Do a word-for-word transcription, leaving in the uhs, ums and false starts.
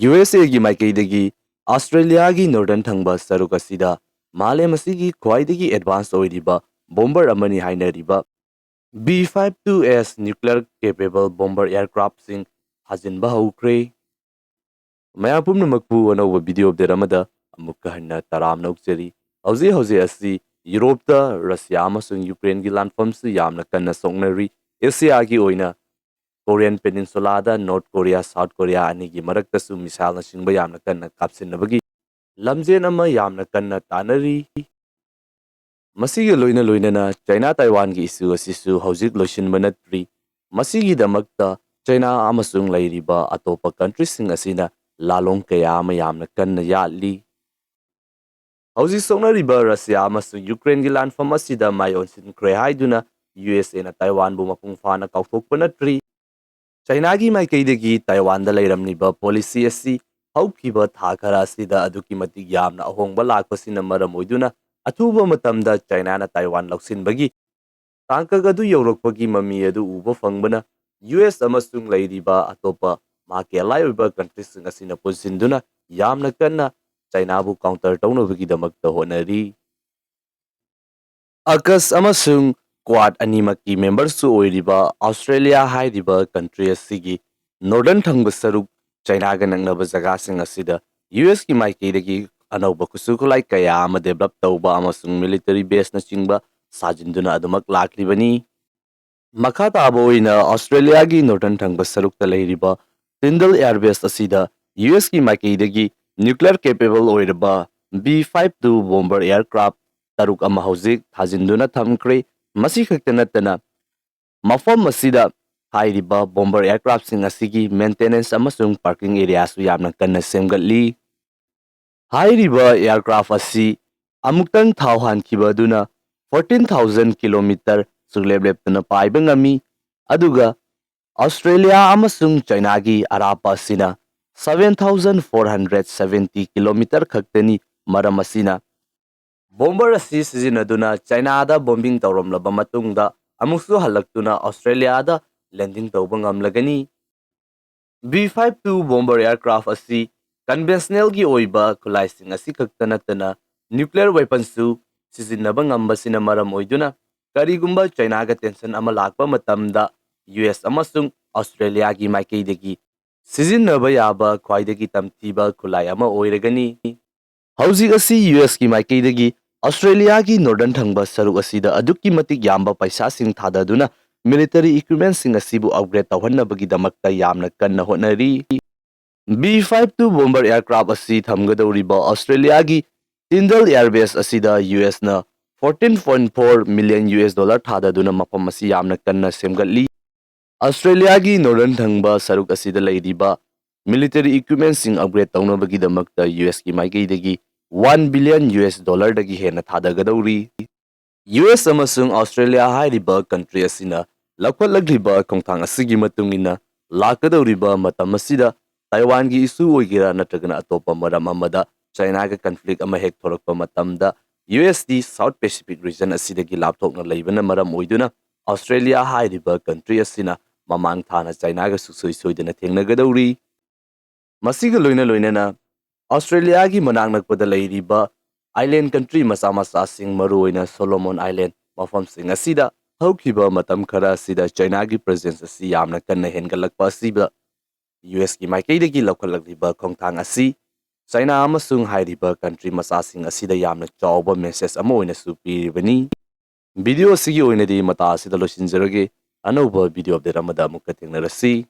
U S ꯑꯦꯒꯤ ꯃꯥꯏꯀꯩꯗꯒꯤ ꯑꯁꯇ꯭ꯔꯦꯂꯤꯌꯥꯒꯤ northern ꯊꯪꯕ ꯁꯔꯨꯛ ꯑꯁꯤꯗ ꯃꯥꯂꯦꯝ ꯑꯁꯤꯒꯤ ꯈ꯭ꯋꯥꯏꯗꯒꯤ ꯑꯦꯗꯚꯥꯟꯁ ꯑꯣꯏꯔꯤꯕ ꯕꯣꯝꯕꯔ ꯑꯃꯅꯤ ꯍꯥꯏꯅꯔꯤꯕ ꯕꯤ ꯐꯥꯏꯚ ꯇꯨ ꯑꯦꯁ ꯅ꯭ꯌꯨꯀ꯭ꯂꯤꯌꯔ ꯀꯦꯄꯦꯕꯜ ꯕꯣꯝꯕꯔ ꯑꯦꯌꯔꯀ꯭ꯔꯥꯐꯁꯤꯡ ꯊꯥꯖꯤꯟꯕ ꯍꯧꯈ꯭ꯔꯦ꯫ ꯃꯌꯥꯝ ꯄꯨꯝꯅꯃꯛꯄꯨ ꯑꯅꯧꯕ ꯚꯤꯗꯤꯑꯣ ꯑꯞꯗꯦꯠ ꯑꯃꯗ ꯑꯃꯨꯛꯀ ꯍꯟꯅ ꯇꯔꯥꯝꯅ ꯑꯣꯛꯆꯔꯤ꯫ ꯍꯧꯖꯤꯛ ꯍꯧꯖꯤꯛ ꯑꯁꯤ ꯌꯨꯔꯣꯞꯇ ꯔꯁꯤꯌꯥ ꯑꯃꯁꯨꯡ ꯌꯨꯀ꯭ꯔꯦꯟꯒꯤ ꯂꯥꯟꯐꯝꯁꯨ ꯌꯥꯝꯅ ꯀꯟꯅ ꯁꯣꯛꯅꯔꯤ꯫ ꯑꯦꯁꯤꯌꯥꯒꯤ ꯑꯣꯏꯅ ꯀꯣꯔꯤꯌꯟ ꯄꯦꯅꯤꯟꯁꯨꯂꯥꯗ ꯅꯣꯔꯠ ꯀꯣꯔꯤꯌꯥ, ꯁꯥꯎꯠ ꯀꯣꯔꯤꯌꯥ ꯑꯅꯤꯒꯤ ꯃꯔꯛꯇꯁꯨ ꯃꯤꯁꯥꯏꯜꯅꯆꯤꯡꯕ ꯌꯥꯝꯅ ꯀꯟꯅ ꯀꯥꯞꯁꯤꯟꯅꯕꯒꯤ ꯂꯝꯖꯦꯟ ꯑꯃ ꯌꯥꯝꯅ ꯀꯟꯅ ꯇꯥꯟꯅꯔꯤ꯫ ꯃꯁꯤꯒ ꯂꯣꯏꯅ ꯂꯣꯏꯅꯅ ꯆꯥꯏꯅꯥ ꯇꯥꯏꯋꯥꯟꯒꯤ ꯏꯁꯨ ꯑꯁꯤꯁꯨ ꯍꯧꯖꯤꯛ ꯂꯣꯏꯁꯤꯟꯕ ꯅꯠꯇ꯭ꯔꯤ꯫ ꯃꯁꯤꯒꯤꯗꯃꯛꯇ ꯆꯥꯏꯅꯥ ꯑꯃꯁꯨꯡ ꯂꯩꯔꯤꯕ ꯑꯇꯣꯞꯄ ꯀꯟꯇ꯭ꯔꯤꯁꯤꯡ ꯑꯁꯤꯅ ꯂꯥꯂꯣꯡ ꯀꯌꯥ ꯑꯃ ꯌꯥꯝꯅ ꯀꯟꯅ ꯌꯥꯠꯂꯤ꯫ ꯍꯧꯖꯤꯛ ꯁꯣꯛꯅꯔꯤꯕ ꯔꯁꯤꯌꯥ ꯑꯃꯁꯨꯡ ꯌꯨꯀ꯭ꯔꯦꯟꯒꯤ ꯂꯥꯟꯐꯝ ꯑꯁꯤꯗ ꯃꯥꯏ ꯑꯣꯟꯁꯤꯟꯈ꯭ꯔꯦ ꯍꯥꯏꯗꯨꯅ ꯌꯨ ꯑꯦꯁ ꯑꯦꯅ ꯇꯥꯏꯋꯥꯟꯕꯨ ꯃꯄꯨꯡ ꯐꯥꯅ ꯀꯥꯎꯊꯣꯛꯄ ꯅꯠꯇ꯭ꯔꯤ꯫ ꯆꯥꯏꯅꯥꯒꯤ ꯃꯥꯏꯀꯩꯗꯒꯤ ꯇꯥꯏꯋꯥꯟꯗ ꯂꯩꯔꯝꯂꯤꯕ ꯄꯣꯂꯤꯁꯤ ꯑꯁꯤ ꯍꯧꯈꯤꯕ ꯊꯥ ꯈꯔ ꯑꯁꯤꯗ ꯑꯗꯨꯛꯀꯤ ꯃꯇꯤꯛ ꯌꯥꯝꯅ ꯑꯍꯣꯡꯕ ꯂꯥꯛꯄꯁꯤꯅ ꯃꯔꯝ ꯑꯣꯏꯗꯨꯅ ꯑꯊꯨꯕ ꯃꯇꯝꯗ ꯆꯥꯏꯅꯥꯅ ꯇꯥꯏꯋꯥꯟ ꯂꯧꯁꯤꯟꯕꯒꯤ ꯇꯥꯡꯀꯛ ꯑꯗꯨ ꯌꯧꯔꯛꯄꯒꯤ ꯃꯃꯤ ꯑꯗꯨ ꯎꯕ ꯐꯪꯕꯅ ꯌꯨ ꯑꯦꯁ ꯑꯃꯁꯨꯡ ꯂꯩꯔꯤꯕ ꯑꯇꯣꯞꯄ ꯃꯍꯥꯛꯀꯤ ꯑꯦꯂꯥꯏ ꯑꯣꯏꯕ ꯀꯟꯇ꯭ꯔꯤꯁꯤꯡ ꯑꯁꯤꯅ ꯄꯨꯟꯁꯤꯟꯗꯨꯅ ꯌꯥꯝꯅ ꯀꯟꯅ ꯆꯥꯏꯅꯥꯕꯨ ꯀꯥꯎꯟꯇꯔ ꯇꯧꯅꯕꯒꯤꯗꯃꯛꯇ ꯍꯣꯠꯅꯔꯤ꯫ ꯑꯀꯁ ꯑꯃꯁꯨꯡ ꯀ꯭ꯋꯥꯗ ꯑꯅꯤꯃꯛꯀꯤ ꯃꯦꯝꯕꯔꯁꯨ ꯑꯣꯏꯔꯤꯕ ꯑꯁꯇ꯭ꯔꯦꯂꯤꯌꯥ ꯍꯥꯏꯔꯤꯕ ꯀꯟꯇ꯭ꯔꯤ ꯑꯁꯤꯒꯤ ꯅꯣꯔꯗꯔꯟ ꯊꯪꯕ ꯁꯔꯨꯛ ꯆꯥꯏꯅꯥꯒ ꯅꯛꯅꯕ ꯖꯒꯥꯁꯤꯡ ꯑꯁꯤꯗ ꯌꯨ ꯑꯦꯁꯀꯤ ꯃꯥꯏꯀꯩꯗꯒꯤ ꯑꯅꯧꯕ ꯈꯨꯠꯁꯨ ꯈꯨꯠꯂꯥꯏ ꯀꯌꯥ ꯑꯃ ꯗꯦꯕꯂꯞ ꯇꯧꯕ ꯑꯃꯁꯨꯡ ꯃꯤꯂꯤꯇꯔꯤ ꯕꯦꯁꯅꯆꯤꯡꯕ ꯁꯥꯖꯤꯟꯗꯨꯅ ꯑꯗꯨꯃꯛ ꯂꯥꯛꯂꯤꯕꯅꯤ꯫ ꯃꯈꯥ ꯇꯥꯕ ꯑꯣꯏꯅ ꯑꯁꯇ꯭ꯔꯦꯂꯤꯌꯥꯒꯤ ꯅꯣꯔꯗꯔꯟ ꯊꯪꯕ ꯁꯔꯨꯛꯇ ꯂꯩꯔꯤꯕ ꯇꯤꯟꯗꯜ ꯑꯦꯌꯔꯕꯦꯁ ꯑꯁꯤꯗ ꯌꯨ ꯑꯦꯁꯀꯤ ꯃꯥꯏꯀꯩꯗꯒꯤ ꯅ꯭ꯌꯨꯀ꯭ꯂꯤꯌꯔ ꯀꯦꯄꯦꯕꯜ ꯑꯣꯏꯔꯕ B five two bomber aircraft ꯇꯔꯨꯛ ꯑꯃ ꯍꯧꯖꯤꯛ ꯊꯥꯖꯤꯟꯗꯨꯅ ꯊꯝꯈ꯭ꯔꯦ꯫ ꯃꯁꯤ ꯈꯛꯇ ꯅꯠꯇꯅ ꯃꯐꯝ ꯑꯁꯤꯗ ꯍꯥꯏꯔꯤꯕ ꯕꯣꯝꯕꯔ ꯑꯦꯌꯔꯀ꯭ꯔꯥꯐꯁꯤꯡ ꯑꯁꯤꯒꯤ ꯃꯦꯟꯇꯦꯅꯦꯟꯁ ꯑꯃꯁꯨꯡ ꯄꯥꯔꯀꯤꯡ ꯑꯦꯔꯤꯌꯥꯁꯨ ꯌꯥꯝꯅ ꯀꯟꯅ ꯁꯦꯝꯒꯠꯂꯤ꯫ ꯍꯥꯏꯔꯤꯕ ꯑꯦꯌꯔꯀ꯭ꯔꯥꯐ ꯑꯁꯤ ꯑꯃꯨꯛꯇꯪ ꯊꯥꯎ ꯍꯥꯟꯈꯤꯕ ꯑꯗꯨꯅ ꯐꯣꯔꯇꯤꯟ ꯊꯥꯎꯖꯟ ꯀꯤꯂꯣꯃꯤꯇꯔ ꯁꯨꯛꯂꯦꯞ ꯂꯦꯞꯇꯅ ꯄꯥꯏꯕ ꯉꯝꯃꯤ, ꯑꯗꯨꯒ ꯑꯁꯇ꯭ꯔꯦꯂꯤꯌꯥ ꯑꯃꯁꯨꯡ ꯆꯥꯏꯅꯥꯒꯤ ꯑꯔꯥꯞꯄ ꯑꯁꯤꯅ seven thousand four hundred seventy kilometre ꯈꯛꯇꯅꯤ꯫ ꯃꯔꯝ ꯑꯁꯤꯅ ꯕꯣꯝꯕꯔ ꯑꯁꯤ ꯁꯤꯖꯤꯟꯅꯗꯨꯅ ꯆꯥꯏꯅꯥꯗ ꯕꯣꯝꯕꯤꯡ ꯇꯧꯔꯝꯂꯕ ꯃꯇꯨꯡꯗ ꯑꯃꯨꯛꯁꯨ ꯍꯜꯂꯛꯇꯨꯅ ꯑꯁꯇ꯭ꯔꯦꯂꯤꯌꯥꯗ ꯂꯦꯟꯗꯤꯡ ꯇꯧꯕ ꯉꯝꯂꯒꯅꯤ꯫ B fifty-two bomber aircraft ꯑꯁꯤ conventional ꯒꯤ ꯑꯣꯏꯕ ꯈꯨꯠꯂꯥꯏꯁꯤꯡ ꯑꯁꯤ ꯈꯛꯇ ꯅꯠꯇꯅ nuclear weapon ꯁꯨ ꯁꯤꯖꯤꯟꯅꯕ ꯉꯝꯕꯁꯤꯅ ꯃꯔꯝ ꯑꯣꯏꯗꯨꯅ ꯀꯔꯤꯒꯨꯝꯕ China ꯒ tension ꯑꯃ ꯂꯥꯛꯄ ꯃꯇꯝꯗ U S ꯑꯃꯁꯨꯡ Australia ꯒꯤ ꯃꯥꯏꯀꯩꯗꯒꯤ ꯁꯤꯖꯤꯟꯅꯕ ꯌꯥꯕ ꯈ꯭ꯋꯥꯏꯗꯒꯤ ꯇꯝꯊꯤꯕ ꯈꯨꯠꯂꯥꯏ ꯑꯃ ꯑꯣꯏꯔꯒꯅꯤ꯫ ꯍꯧꯖꯤꯛ ꯑꯁꯤ U S ꯀꯤ ꯃꯥꯏꯀꯩꯗꯒꯤ Australia ꯒꯤ northern ꯊꯪꯕ ꯁꯔꯨꯛ ꯑꯁꯤꯗ ꯑꯗꯨꯛꯀꯤ ꯃꯇꯤꯛ ꯌꯥꯝꯕ ꯄꯩꯁꯥꯁꯤꯡ ꯊꯥꯗꯗꯨꯅ military equipment ꯁꯤꯡ ꯑꯁꯤꯕꯨ upgrade ꯇꯧꯍꯟꯅꯕꯒꯤꯗꯃꯛꯇ ꯌꯥꯝꯅ ꯀꯟꯅ ꯍꯣꯠꯅꯔꯤ꯫ B fifty-two bomber aircraft ꯑꯁꯤ ꯊꯝꯒꯗꯧꯔꯤꯕ Australia ꯒꯤ Tyndall Air Base ꯑꯁꯤꯗ U S ꯅ fourteen point four million U S dollar ꯊꯥꯗꯗꯨꯅ ꯃꯐꯝ ꯑꯁꯤ ꯌꯥꯝꯅ ꯀꯟꯅ ꯁꯦꯝꯒꯠꯂꯤ꯫ Australia ꯒꯤ northern ꯊꯪꯕ ꯁꯔꯨꯛ ꯑꯁꯤꯗ ꯂꯩꯔꯤꯕ military equipment ꯁꯤꯡ upgrade ꯇꯧꯅꯕꯒꯤꯗꯃꯛꯇ U S ꯀꯤ ꯃꯥꯏꯀꯩꯗꯒꯤ one billion U S dollar ꯗꯒꯤ ꯍꯦꯟꯅ ꯊꯥꯗꯒꯗꯧꯔꯤ꯫ U S ꯑꯃꯁꯨꯡ Australia ꯍꯥꯏꯔꯤꯕ country ꯑꯁꯤꯅ ꯂꯧꯈꯠꯂꯛꯂꯤꯕ ꯈꯣꯡꯊꯥꯡ ꯑꯁꯤꯒꯤ ꯃꯇꯨꯡ ꯏꯟꯅ ꯂꯥꯛꯀꯗꯧꯔꯤꯕ ꯃꯇꯝ ꯑꯁꯤꯗ Taiwan ꯒꯤ issue ꯑꯣꯏꯒꯦꯔꯥ ꯅꯠꯇ꯭ꯔꯒꯅ ꯑꯇꯣꯞꯄ ꯃꯔꯝ ꯑꯃꯗ China ꯒ conflict ꯑꯃ ꯍꯦꯛ ꯊꯣꯔꯛꯄ ꯃꯇꯝꯗ U S T South Pacific region ꯑꯁꯤꯗꯒꯤ ꯂꯥꯞꯊꯣꯛꯅ ꯂꯩꯕꯅ ꯃꯔꯝ ꯑꯣꯏꯗꯨꯅ Australia ꯍꯥꯏꯔꯤꯕ country ꯑꯁꯤꯅ ꯃꯃꯥꯡ ꯊꯥꯅ China ꯒ ꯁꯨꯡꯁꯣꯏ ꯁꯣꯏꯗꯅ ꯊꯦꯡꯅꯒꯗꯧꯔꯤ꯫ ꯃꯁꯤꯒ ꯂꯣꯏꯅ ꯂꯣꯏꯅꯅ Australia ꯒꯤ ꯃꯅꯥꯛ ꯅꯛꯄꯗ ꯂꯩꯔꯤꯕ island country ꯃꯆꯥ ꯃꯆꯥꯁꯤꯡ, ꯃꯔꯨꯑꯣꯏꯅ Solomon Island ꯃꯐꯝꯁꯤꯡ ꯑꯁꯤꯗ ꯍꯧꯈꯤꯕ ꯃꯇꯝ ꯈꯔ ꯑꯁꯤꯗ China ꯒꯤ presence ꯑꯁꯤ ꯌꯥꯝꯅ ꯀꯟꯅ ꯍꯦꯟꯒꯠꯂꯛꯄ ꯑꯁꯤꯗ U S ꯀꯤ ꯃꯥꯏꯀꯩꯗꯒꯤ ꯂꯧꯈꯠꯂꯛꯂꯤꯕ ꯈꯣꯡꯊꯥꯡ ꯑꯁꯤ China ꯑꯃꯁꯨꯡ ꯍꯥꯏꯔꯤꯕ country ꯃꯆꯥꯁꯤꯡ ꯑꯁꯤꯗ ꯌꯥꯝꯅ ꯆꯥꯎꯕ message ꯑꯃ ꯑꯣꯏꯅꯁꯨ ꯄꯤꯔꯤꯕꯅꯤ꯫ Video ꯑꯁꯤꯒꯤ ꯑꯣꯏꯅꯗꯤ ꯃꯇꯥ ꯑꯁꯤꯗ ꯂꯣꯏꯁꯤꯟꯖꯔꯒꯦ꯫ ꯑꯅꯧꯕ video update ꯑꯃꯗ ꯑꯃꯨꯛꯀ ꯊꯦꯡꯅꯔꯁꯤ꯫